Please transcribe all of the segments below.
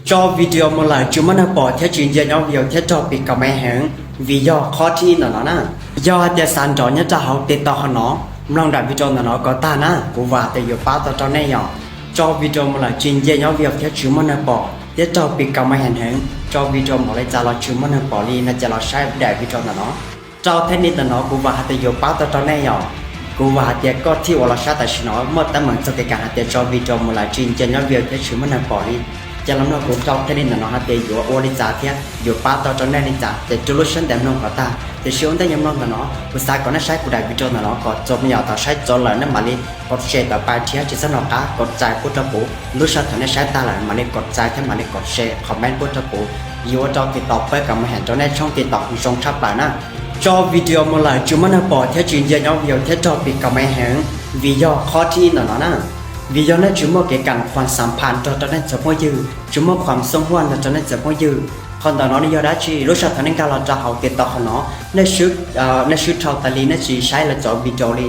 Tso video mus lawm tsis muaj neeg pom thiab tsis ntsia nyob view thiab raug piv comment heev, vim yog qhov thib ib ntawm no na. Yog hais tias xav nrov nyob rau hauv TikTok qhov no, mloog daim video ntawm no kom tag na, kuv vam tias yuav pab tau rau nej yom. Tso video mus lawm tsis ntsia nyob view thiab tsis muaj neeg pom thiab raug piv comment heev heev, tso video npaum li cas los tsis muaj neeg pom li no ces los saib daim video ntawm no. Rau thiab li ntawm no kuv vam hais tias yuav pab tau rau nej yom. Kuv vam hais tias koj thiaj uas los saib tam sim no muaj teeb meem txog kev kam hais tias tso video mus lawm tsis ntsia nyob view thiab tsis muaj neeg pom li, ces los mloog kuv rau thiab li ntawm no hais tias yuav ua li cas thiab yuav pab tau rau nej li cas ces rau lub siab ntev mloog kom tag. Tiam sis ua ntej yuav mloog ntawm no kuv xav kom nej saib kuv daim video ntawm no kom txaus me nyuam, thaum saib txaus lawm nej mam li kom share tawm pais thiab tsis txhob hnov qab kom txais pub rau kuv. Lub sij hawm thaum nej saib tag lawm mam li kom txais thiab mam li kom share comment pub rau kuv, yuav ua rau TikTok pab comment heev rau nej tshooj TikTok zoo tshaj plaws na. Tso video mus lawm tsis muaj neeg pom thiab tsis ntsia nyob view thiab raug piv comment heev, vim yog qhov thib ib ntawm no na. Vim yog nej tsis muaj kev kam khuam xam phas nrog rau nej cov phooj ywg, tsis muaj khuam xoob huaj nrog rau nej cov phooj ywg. Qhov ntawm no nws yog dab tsi? Lub sij hawm thaum nej nkag los rau hauv TikTok qhov no, nej swb, nej swb dhau tas li nej tsis saib lawv cov video li.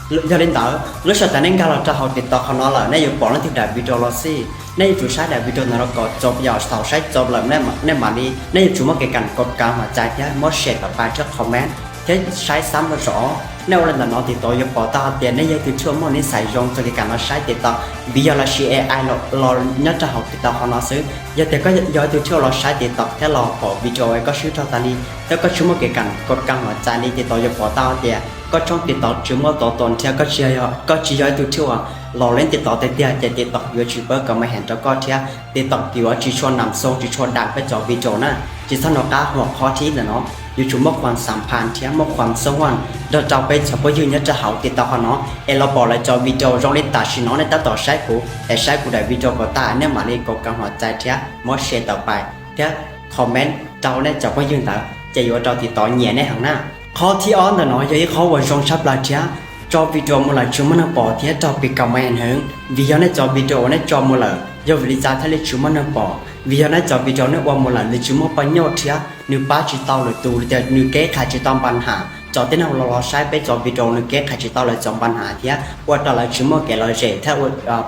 Yog li ntawd lub sij hawm thaum nej nkag los rau hauv TikTok qhov no lawm nej yuav pom leej twg daim video los xij, nej yuav tsum saib daim video ntawm no kom txaus yom, thaum saib txaus lawm nej mam li, nej yuav tsum muaj kev kam kod kav huam txais thiab muab share tawm pais thiab comment thiab saib xab loj zom. Nej ua li ntawm no TikTok yuav pom tau hais tias nej yog tus tshuaj muaj nij xais zoo txog kev kam los saib TikTok, vim yog lawv siv AI los nyob rau hauv TikTok qhov no xwb. Yog tias koj yog tus tshuaj los saib TikTok thiab los pom video es koj swb dhau tas li thiab koj tsis muaj kev kam kod kav huam txais li, TikTok yuav pom tau hais tias koj tshooj TikTok tsis muaj tov tod thiab koj tsis yog, koj tsis yog ib tug tshuaj los leej TikTok tiag tiag ces TikTok yuav tsis pab comment heev rau koj thiab TikTok yuav tsis tshua nam xoo tsis tshua dag peb cov video na. Tsis txhob hnov qab huam qhov thib ib ntawm no, yuav tsum muaj khuam xam phas thiab muaj khuam xoob huaj nrog rau peb cov phooj ywg nyob rau hauv TikTok qhov no es los pom lawv cov video zoo li tam sim no nej tab tom saib kuv es saib kuv daim video kom tag nej mam li kod kav huam txais thiab muab share tawm pais thiab comment rau nej cov phooj ywg ntawd ces yuav rau TikTok nyiam nej heev na. Qhov thib ob ntawm no yog ib qhov uas zoo tshaj plaws thiab, tso video mus lawm tsis muaj neeg pom thiab raug piv comment heev, vim yog nej cov video uas nej tso mus lawm yog vim li cas thiaj li tsis muaj neeg pom? Vim yog nej cov video nej ua mus lawm nws tsis muaj paj nyoj thiab nws pab tsis tau lwm tus li tias nws keb qhais tsis tau npa nham, cov tib neeg los los saib peb cov video nws keb qhais tsis tau lawv cov npa nham thiab ua rau lawv tsis muaj kev lom zem thiab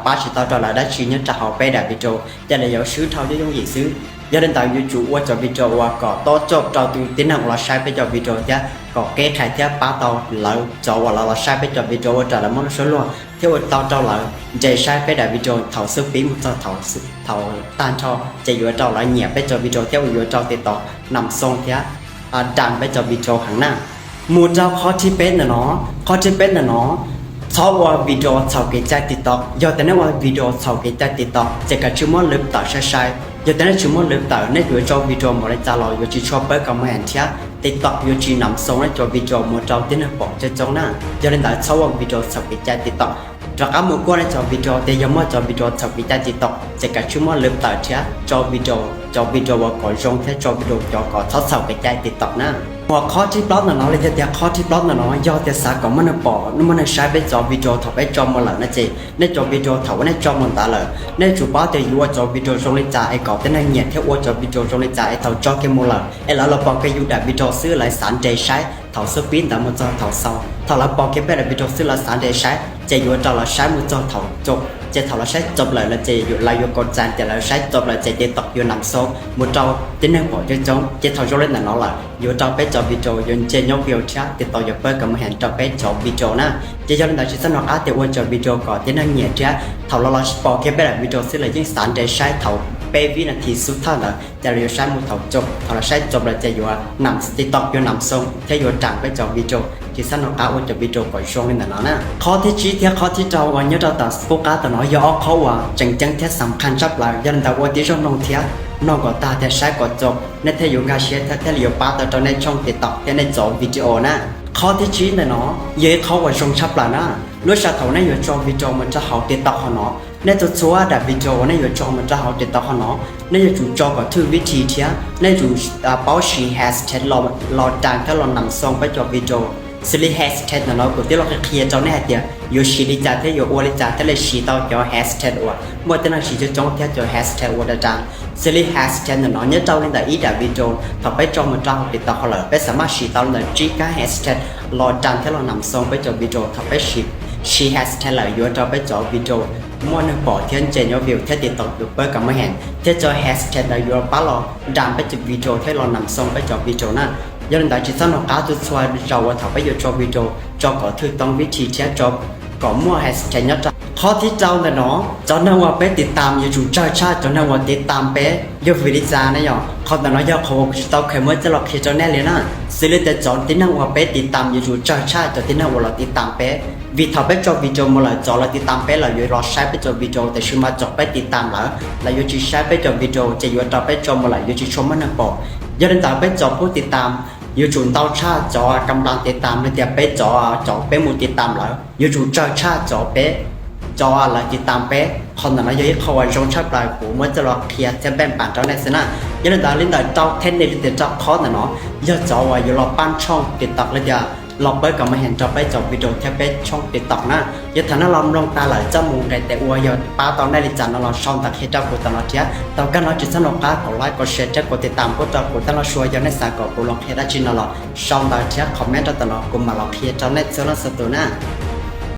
pab tsis tau rau lawv dab tsi nyob rau hauv peb daim video, ces lawv yuav swb dhau yooj yooj yim xwb. Yog li ntawd yuav tsum ua cov video uas kom tob coj rau tus tib neeg uas los saib peb cov video thiab kom keb qhais thiab pab tau lawv cov uas los los saib peb cov video ua rau lawv muaj lub suab luag thiab ua tau rau lawv nres saib peb daim video thaum xub pib mus txog thaum tag nrho, ces yuav rau lawv nyiam peb cov video thiab ua yuav rau TikTok nam xoo thiab dag peb cov video heev na. Mus rau qhov thib peb ntawm no, qhov thib peb ntawm no, txhob ua video txhaum kev cai TikTok. Yog tias nej ua video txhaum kev cai TikTok ces kav tsij muab lwv tawm sai sai. Yog tias nej tsis muab lwv tawm nej yuav tso video npaum li cas los yuav tsis tshua pab comment heev thiab TikTok yuav tsis nam xoo nej cov video mus rau tib neeg pom coob coob na. Yog li ntawd txhob ua video txhaum kev cai TikTok. Rov qab mus kuaj nej cov video tias yog muaj cov video txhaum kev cai TikTok ces kav tsij muab lwv tawm thiab tso video, cov video uas kom zoo thiab tso video cov kom txhob txhaum kev cai TikTok na. Mus qhov thib plaub ntawm no li yog tias qhov thib plaub ntawm no yog tias xav kom muaj neeg pom, muaj neeg saib peb cov video thaum peb tso mus lawm no ces nej cov video thaum uas nej tso mus ntawd lawm nej tsum paub tias yuav ua cov video zoo li cas es kom tib neeg nyiam thiab ua cov video zoo li cas es thaum tso kiag mus lawm es lawv los pom kiag yus daim video xwb lawv xav nres saib thaum xub pib ntawd mus txog thaum xaus. Thaum lawv pom kiag peb daim video xwb lawv xav nres saib ces yuav rau lawv saib mus txog thaum coob, ces thaum lawv saib coob lawm no ces lawv yuav kov txais tias lawv saib coob lawm ces TikTok yuav nam xoo mus rau tib neeg pom coob coob. Ces thaum zoo li ntawm no lawm yuav rau peb cov video yuav ntsia nyob view thiab TikTok yuav pab comment heev rau peb cov video na. Ces yog li ntawd tsis txhob hnov qab tias ua cov video kom tib neeg nyiam thiab thaum los los pom kiag peb daim video xwb lawv yeej xav nres saib thaum peb vib nas this xub thawj ntawd ces lawv yuav saib mus thaum coob. Thaum lawv saib coob lawm ces yuav nam, TikTok yuav nam xoo thiab yuav dag peb cov video. Tsis txhob hnov qab ua cov video kom zoo li ntawm no na. Qhov thib tsib thiab qhov thib rau uas nyob rau tom qub qab tom no yog ob qhov uas tseem ceeb thiab xam khaj tshaj plaws, yog li ntawd ua tib zoo mloog thiab mloog kom tag thiab saib kom coob nej thiaj yuav nkag siab thiab thiaj li yuav pab tau rau nej tshooj TikTok thiab nej cov video na. Qhov thib tsib ntawm no yog ib qhov uas zoo tshaj plaws na. Lub sij hawm thaum nej yuav tso video mus rau hauv TikTok qhov no, nej txhua txhua daim video uas nej yuav tso mus rau hauv TikTok qhov no, nej yuav tsum tso kom thwj vib thi thiab nej yuav tsum paub siv hashtag los dag thiab los nam xoo peb cov video. Xws li hashtag ntawm no kuv twb los qhia qhia rau nej hais tias yuav siv li cas thiab yuav ua li cas thiaj li siv tau cov hashtag uas muaj tib neeg siv coob coob thiab cov hashtag uas dag dag. Xws li hashtag ntawm no nyob rau li ntawm ib daim video thaum peb tso mus rau hauv TikTok qhov lawm peb xav maj siv tau li ntawm tsib kab hashtag los dag thiab los nam xoo peb cov video. Thaum peb siv hashtag lawm yuav rau peb cov video muaj neeg pom thiab ntse nyob view thiab tiv tau yuav pab ka ma hen thiab cov hashtag ntawd yuav pab los dam peb cov video thiab los nam xoo peb cov video na. Yog li ntawd tsis txhob nco qab txhua txhua zaus uas thaum peb yuav tso video tso kom thwj toob vib thi thiab tso kom muaj hashtag nyob rau. Qhov thib rau ntawm no, cov neeg uas peb tiv tam yuav tsum tsawg tshaj cov neeg uas tiv tam peb. Yog vim li cas ne yom? Qhov ntawm no yog qhov uas kuv tsis tau kheev muab coj los qhia rau nej li na. Xws li tias cov tib neeg uas peb tiv tam yuav tsum tsawg tshaj cov tib neeg uas los tiv tam peb. Vim thaum peb tso video mus lawm cov los tiv tam peb lawv yuav los saib peb cov video, tiam sis mas cov peb tiv tam lawm lawv yuav tsis saib peb cov video ces yuav rau peb tso mus lawm yuav tsis tshua muaj neeg pom. Yog li ntawd peb cov pub tiv tam yuav tsum ntau tshaj cov kam las tiv tam li tias peb cov, cov peb mus tiv tam lawm yuav tsum tsawg tshaj cov peb, cov lawv tiv tam peb. Qhov ntawm no yog ib qho uas zoo tshaj plaws kuv muab coj los qhia thiab npeej pam rau nej xwb na. Yog li ntawd li ntawm rau theb ni li tias rau qhov ntawm no yog cov uas yuav los pab tshooj TikTok li tias los pab ka ma hen rau peb cov video thiab peb tshooj TikTok na. Yog thaum nej los mloog tas lawm coj mus nqes tes ua yog pab tau nej li cas no los sau ntawv qhia rau kuv tam no thiab. Tom qab no tsis txhob nco qab kom like kom share thiab kom tiv tam pub rau kuv tam no sua, yog nej xav kom kuv los qhia dab tsi no los sau ntawv thiab comment rau tam no kuv mam los qhia rau nej txhua leej txhua tus na.